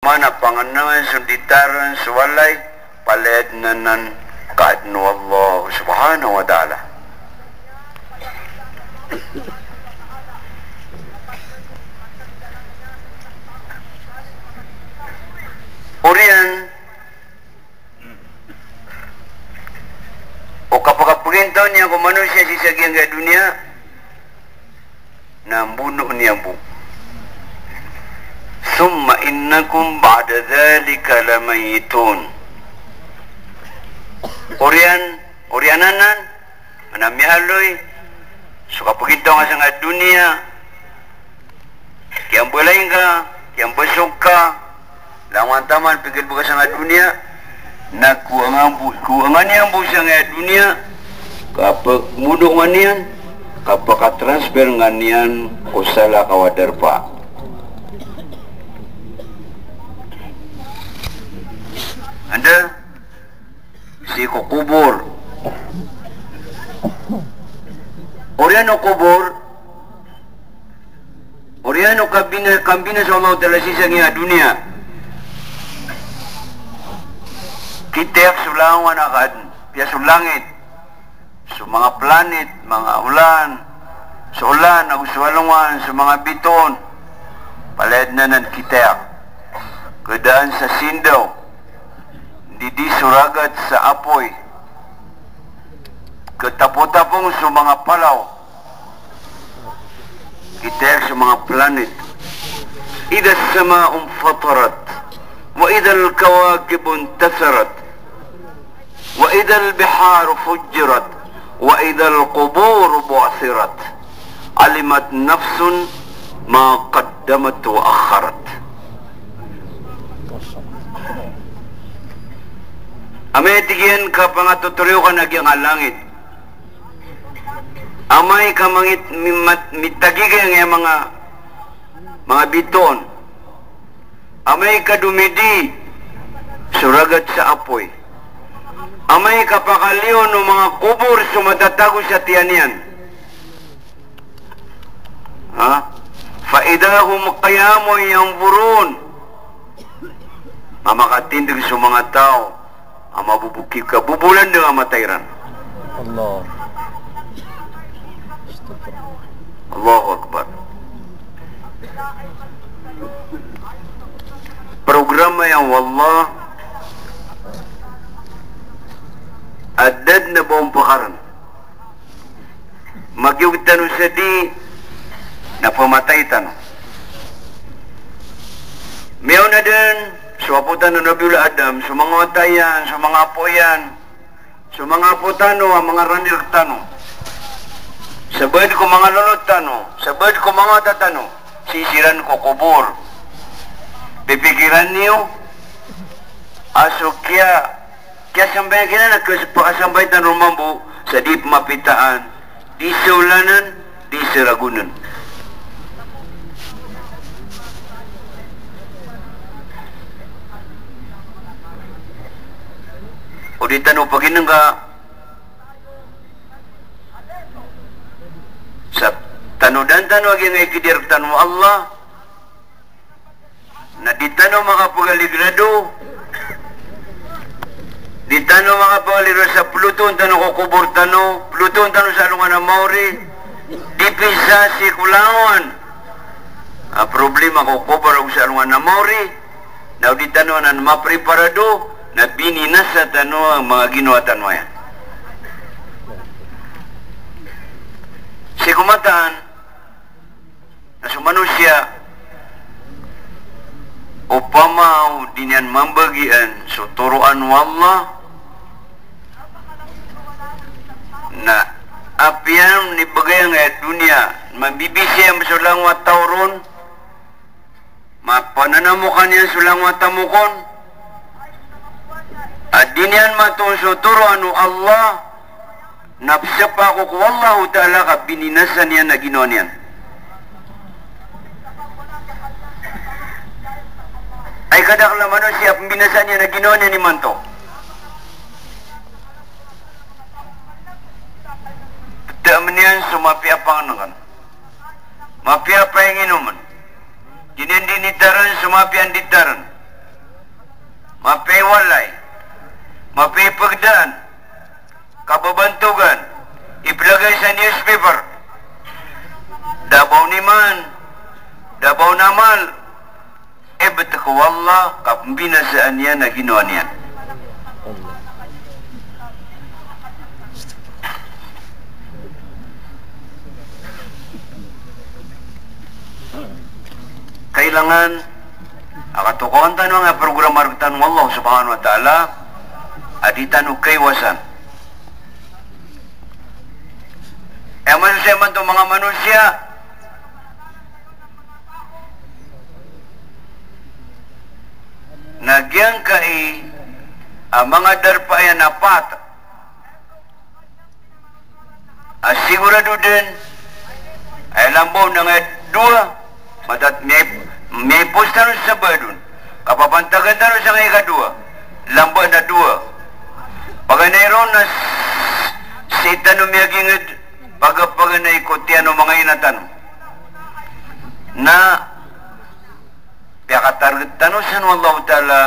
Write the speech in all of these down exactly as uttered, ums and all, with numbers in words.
Mana pangenengan so nditaren so walay, palaya den anan ka aden o Allah subhanahu wa ta'ala. Oriyan o kapakapegintaw niyan ko manosiya sii sa giyangkaya doniya, na mbonoon iyan bo. Thumma innakum ba'da dhalika lamayyitun. Oriyan, oriyan anan, na miyaaloy so kapegintaw nga sangkaya doniya, kiyambelay ngka, kiyambesok ka, langon taman pegel beka sangkaya doniya, na kowa nga bo, kowa nga niyan bo sangkaya doniya, kapembono nga niyan, kapakatransfer nga niyan ko salakaw a darpa. Anda? Sii ko kobor. Oriyan o kobor, oriyan o kabina, kambina so Allahu Ta'ala sii sa giyangkaya doniya. Kitayak so langon a kaden, piya so langit, so manga planet, manga olan, so olan, ago so alongan, so manga bitoon. Palaya den anan kitayak. Kedaan sa sindaw. Ndidi so ragat sa apoy. Ketapotapong so manga palaw. Kitayak so manga planet. Idha as-sama'u infatarat. Wa idha al-kawakibu intatharat. Wa idha al-biharu fujjirat. Wa idha al-quburu bu'thirat. Alimat nafsun ma qaddamat wa akhkharat. Amay tig iyan ka pangatotoriyo ka na giyangkai a langit. Amay ka mangit, mimat-, mitagigay angkaya manga, manga bitoon. Amay ka domidi so ragat sa apoy. Amay ka pakaliyon o manga kobor so matatago sa tiyan iyan. Ha? Fa idha hum qiyamun yanzurun. Mamakatindeg so manga taw a mabobokig ka, bobolan den a mata iran. Allah. Allahu Akbar. Programa iyan o Allah a da den a ba on pakaran. Magiyog tano sa di na pamatay tano. Miyaona den so apo tano Nabiullah Adam, so manga wata iyan, so manga apo iyan, so manga apo tano a manga rani rektano. Sabaad ko manga lolot tano, sabaad ko manga wata tano, sii siran ko kobor. Pipikiran iyo a so kiya Kiyasambayang iran a kiyapakasambay tano mambo sa di pemapitaan, di sa olanan, di sa ragonan. O di tano paginengga sa tanodan tano a giyangkai a kidir tano o Allah, na di tano makapagaligrado, di tano makapagaligrado sa pelotoon tano ko kobor tano, pelotoon tano sa alongan a maori, di pisa sii ko langon a problema ko kobor ago sa alongan a maori, na o di tano anan mapreparado, na bininasa tano a manga ginawa tano aya. Sii ko mataan, na so manosiya, opama o di niyan mambagian so toroan o Allah, na apiya niyan ibegay angkaya doniya, mambibisaya so langowan a taw ron, mapananamokan iyan so langowan a tamok on, a di niyan matoon so toroan o Allah, na pesepa ko ko Allahu Ta'ala ka bininasa niyan a ginawa niyan. Ay kadakel a manosiya a pembinasa niyan a ginawa niyan imanto. Petaemen iyan so mapiya a pangenengken, mapiya a painginomen. Di niyan di nditaren so mapiya a nditaren. Mapiya i walay, mapiya i pagdaan, kababantogan, iplagay sa newspaper. Da ba on iman, da ba on amal, ibt ko Allah, ka pmbinasaan iyan a ginawa niyan. Kailangan a katokawan tano angkaya programa rktano o Allah subhanahu wa ta'ala a di tano kaiwasan. Aya manosiya imanto, manga manosiya, na giyangkai a manga darpa iyan a pat a sigurado dn a ilamba on angkaya dowa, matat miyai-, miyaipos tano sa badon, kapapantagan tano sangkai kadowa, lamba na dowa. Paganay ron na s-, sii tano miyagingd, paga-, paganay ko tiyan o manga ina tano. Na piyakatarget tano san o Allahu Ta'ala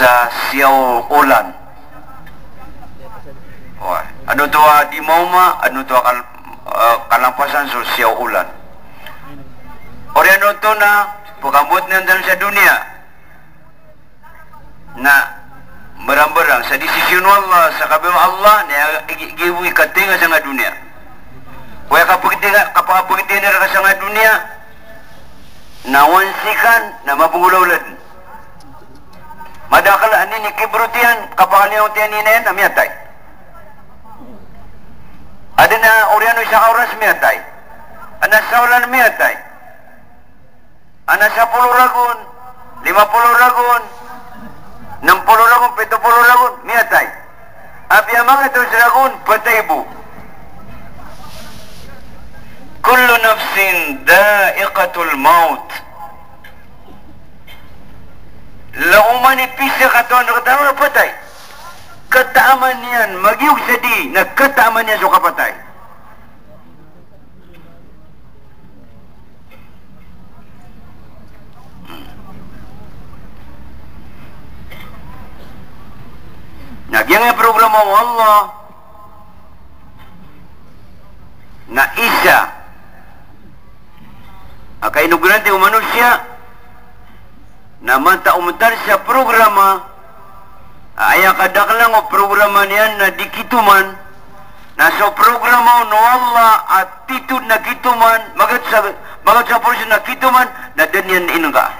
sa siyaw olan. Wa, adn oto a di maoma, adn oto a kal-, eh, kalampasan so siyaw olan. Oriyan oto na pkambowat niyan tano sa doniya na mbarambarang sa desisyon o Allah, sa kabaya o Allah, na aya gi-, gi-, bo i katinga sangkai a doniya. Ko aya kapagtinga, kapakapagtinga rka sangkai a doniya, na one second, na mabgolaola dn. Madakl a inikibrot iyan, kapakaliyaot iyan i ina iyan, na miyatay. Adn a oriyan o isa ka oras, miyatay. Adn a saolan, miyatay. Adn a sapolo ragon, lima polo ragon, nem polo ragon, pito polo ragon, miyatay. Apiya manga dowa ragon, patay bo. Kullu nafsin dha'iqatul maut. Langoman i pizakatowan rktano na patay. Kataaman iyan, magiyog sa di, na kataaman iyan so kapatay. Na giyangkai a programa o Allah na isa a kainogrante o manosiya, na mataomtar sa programa a aya kadaklan o programa niyan na di kitoman, na so programa on o Allah a titho na kitoman, magatos a, magatos a portion na kitoman, na da niyan inengka.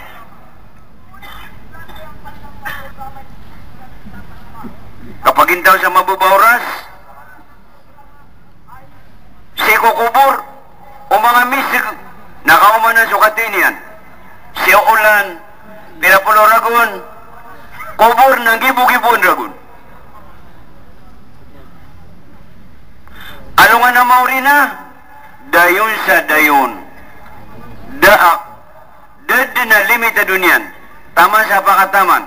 Kapagintaw sa mababa a oras, sii ko kobor o manga misg na kaoma na so kathay niyan. Siyaw olan, pira polo ragon, kobor na gibogiboan ragon. Alongan a maori na, dayon sa dayon. Da a, da dn a limitado niyan. Taman sa pakataman.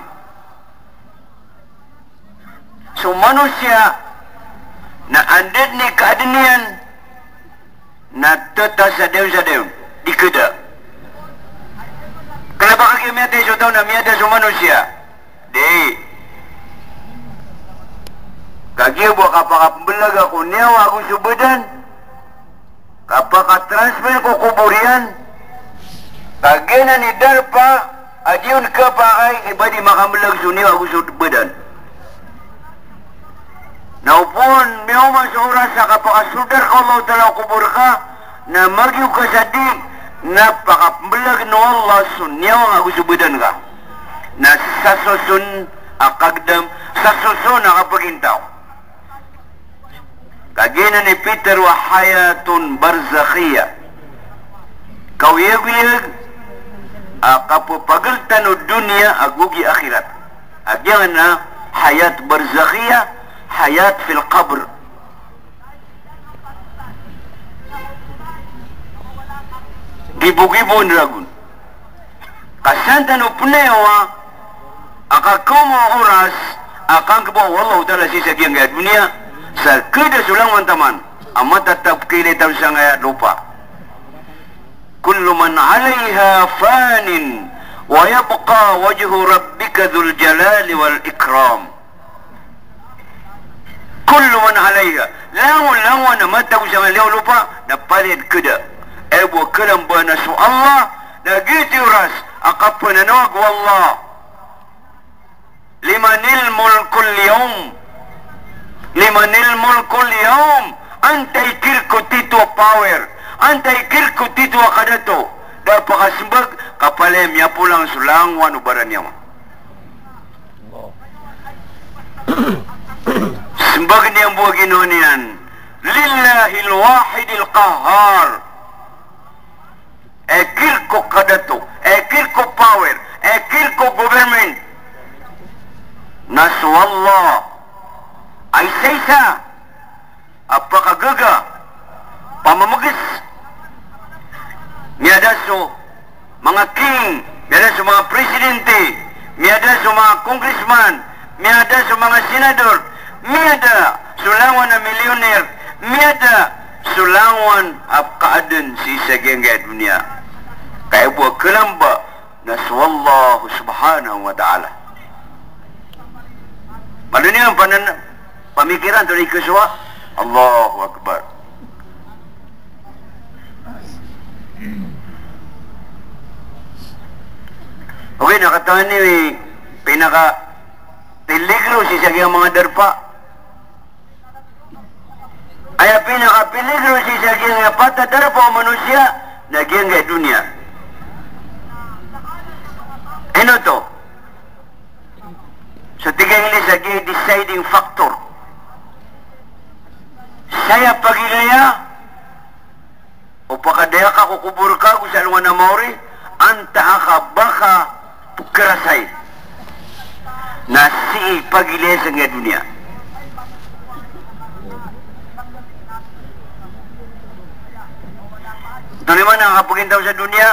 So manosiya na anda dn i kaadn iyan na tata sa dayon sa dayon, di keda. Kna ba kagiya miyatay so taw na miyada so manosiya? Di. Kagiya bo a kapakamblag ko niyawa ago so badan, kapakatransfer ko kobor iyan, ka giyanan i darpa a di on kapakay, i ba di makamblag so niyawa ago so badan. Na opama miyaoma so oras a kapakasoldar ko Allah Ta'ala o kobor ka, na magiyog ka sa di, na pakamblag o Allah so niyawa ago so badan ka. Na sa soson a kagdam, sa soson a kapagintaw. Kagiya nan i pitharo a hayatun barzakhiyyah. Kaoyagoyag a kapepagel tano doniya ago gi akhirat. A giyanan a hayat barzakhiyyah, hayat fil qabr. Gibogibo on ragon. Ka san tano pnayawa a kakaoma o oras a kangkba o Allahu Ta'ala sii sa giyangkaya doniya, sa keda so langowan taman a matatap, kailay tano sangkaya lopa. Kullu man alayha fanin Wa yabqa wajhu rabbika dhul jalali wal ikram. Kullu man alayha. Langon, langon a matago sangkai a liyawaw o lopa, na palaya dn khada. Aya bo a kalamba na so Allah, na giyoto i oras a kapananawag o Allah. Limanil mulkul yawm? Limanil mulkul yawm? Antai kirk o tito a power? Antai kirk o tito a kadato? Da a pakasmbag, ka palaya miyapolang so langowan o baraniyawa. Smbag iyan bo a ginawa niyan, lillahil wahidil qahhar. Aya kirk o kadato, aya kirk o power, aya kirk o government na so Allah a isaisa a pakagaga, pamamgs. Miyada so manga king, miyada so manga presidente, miyada so manga congressman, miyada so manga senador, miyada so langowan a millionaire, miyada so langowan a kaadn sii sa giyangkaya doniya. Ka aya bo a kalamba na so Allah subhanahu wa ta'ala. Malo niyan panan, pamikiran, antonaa i kasowa. Allahu Akbar. Okay, na katawan iyo i pinakapeligro sii sa giyangkaya manga darpa. Aya pinakapeligro sii sa giyangkaya pat a darpa o manosiya na giyangkaya doniya. Ino oto? So tig a Inglis a giya i deciding factor. Saya pagilaya o pakadaya ka ko kobor ka ago sa alongan a maori, antaa ka ba ka pkharasay. Na sii pagilaya sangkaya doniya. Antonaa i maana a kapagintaw sa doniya?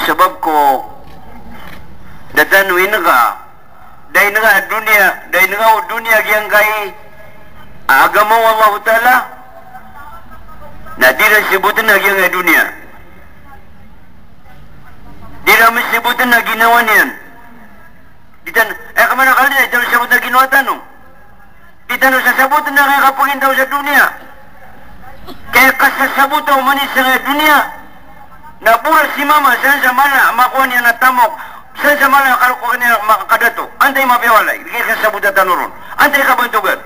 Sabap ko da tano inga, da inga a doniya, da inga o doniya giyangkai a agama o Allahu Ta'ala, na di ran sabotn a giyangkai a doniya. Di ran sabotn a ginawa niyan. Di tano, eh, kamana kala di tano sabotn a ginawa tano. Di tano sasabotn a kapagintaw sa doniya. Kaya kasasabota o manosiya sangkaya doniya na bora si mama, san sa mala a makowa niyan a tamok, san sa mala a kalokowan iyan a makakadato. Antaa i mapiya walay, di kasasabota tano ron. Antaa i kabantogan?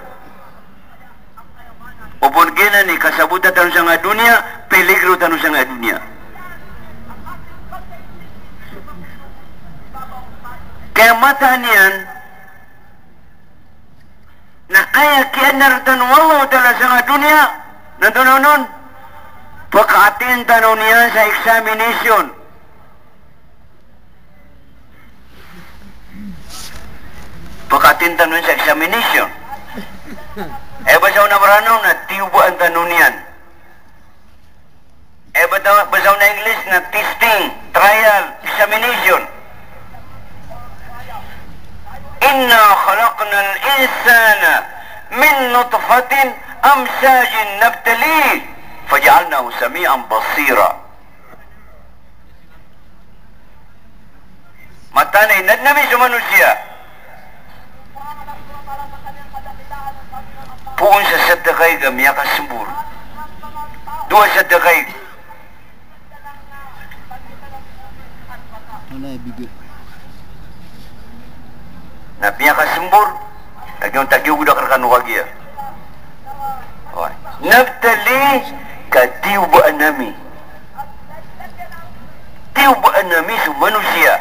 Opama giyanan i kasasabota tano sangkaya doniya, peligro tano sangkaya doniya. Kaya mataan iyan, na aya kiyaadna rktano o Allahu Ta'ala sangkaya doniya, na antonaa onon? Pkaatin tano niyan sa examination. Pkaatin tano niyan sa examination. Aya basa on a Mranaw na tiyobaan tano niyan. Aya basa, basa on a Inglis na testing, trial, examination. Inna khalaqnal insana min nutfatin amshajin nabtalihi faja'alnahu sami'an basira. Mataan a inadn ami so manosiya poon sa sadakaig a miyakasmbor. Dowa sadakaig. Na miyakasmbor. Lagid o tagiyogo da ka rkano kagiya. Oway. Nabtalihi, ka tiyobaan ami. Tiyobaan ami so manosiya.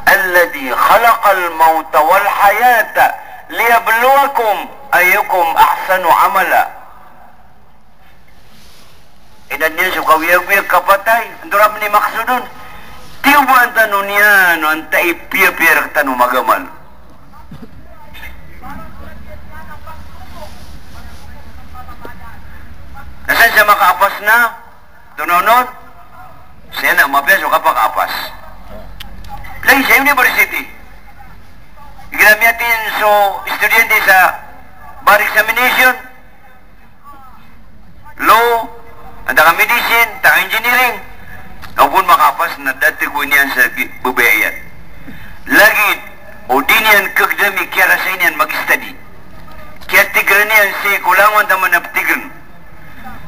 Alladhi khalaqal mawta wal hayata liyabluwakum ayyukum ahsanu amala. Inadn iyan so kawiyagoyag, kapatay, antonaa pn i maksod on? Tiyobaan tano niyan o antaa i piyapiya rktano magamal. Na san sa makaapas na, antonaa onon? Saya na mapiya so kapakaapas. Lagid sa university. Igira miyatin so estudyante sa bar examination, law, antaa ka medicine, antaa ka engineering. Na o ba on makapas na da tgoy niyan sa gi-, babaya iyan. Lagid o di niyan kagdami kiyarasay niyan mag-study. Kiyatigran iyan sii ko langowan taman a ptigran.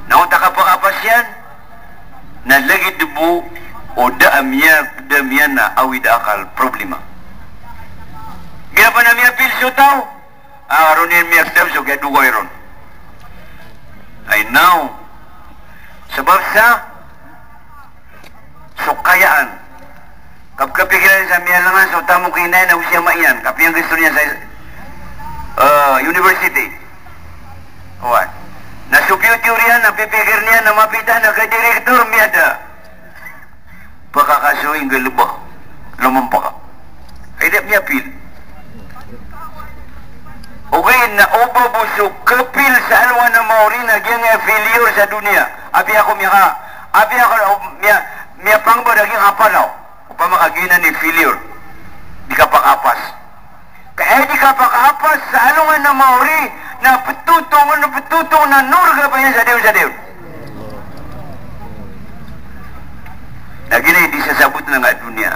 Na onta kapakapas iyan, na lagid bo o da a miya, da a miyanawid a akal, problema. Giya pn a miyapil so taw, a, roo niyan miyagdam so kiyadokowi ron. Ay, now, sabap sa so kayaan. Kapkapikir iyan sa miyalangan so tamok i ina iyan ago si ama iyan, kapiyanggisto niyan sa, eh, university. Oway. Na so future iyan na pipikir iyan na mapita na ka-director, miyada. Pkakasoy nggalbk, lomampak. Ay, da miyapil. Ogaid na o ba bo so kapil sa alongan a maori na giyangkaya failure sa doniya. Apiya ako miyaka, apiya ako miya, miyapangba da giyangkaya palaw. Opama ka giyanan i failure. Di kapakapas. Ka aya di kapakapas sa alongan a maori na ptotong, na ptotong na norga pn iyan sa dayon, sa dayon. Na giyanan i di sasabotn angkai a doniya.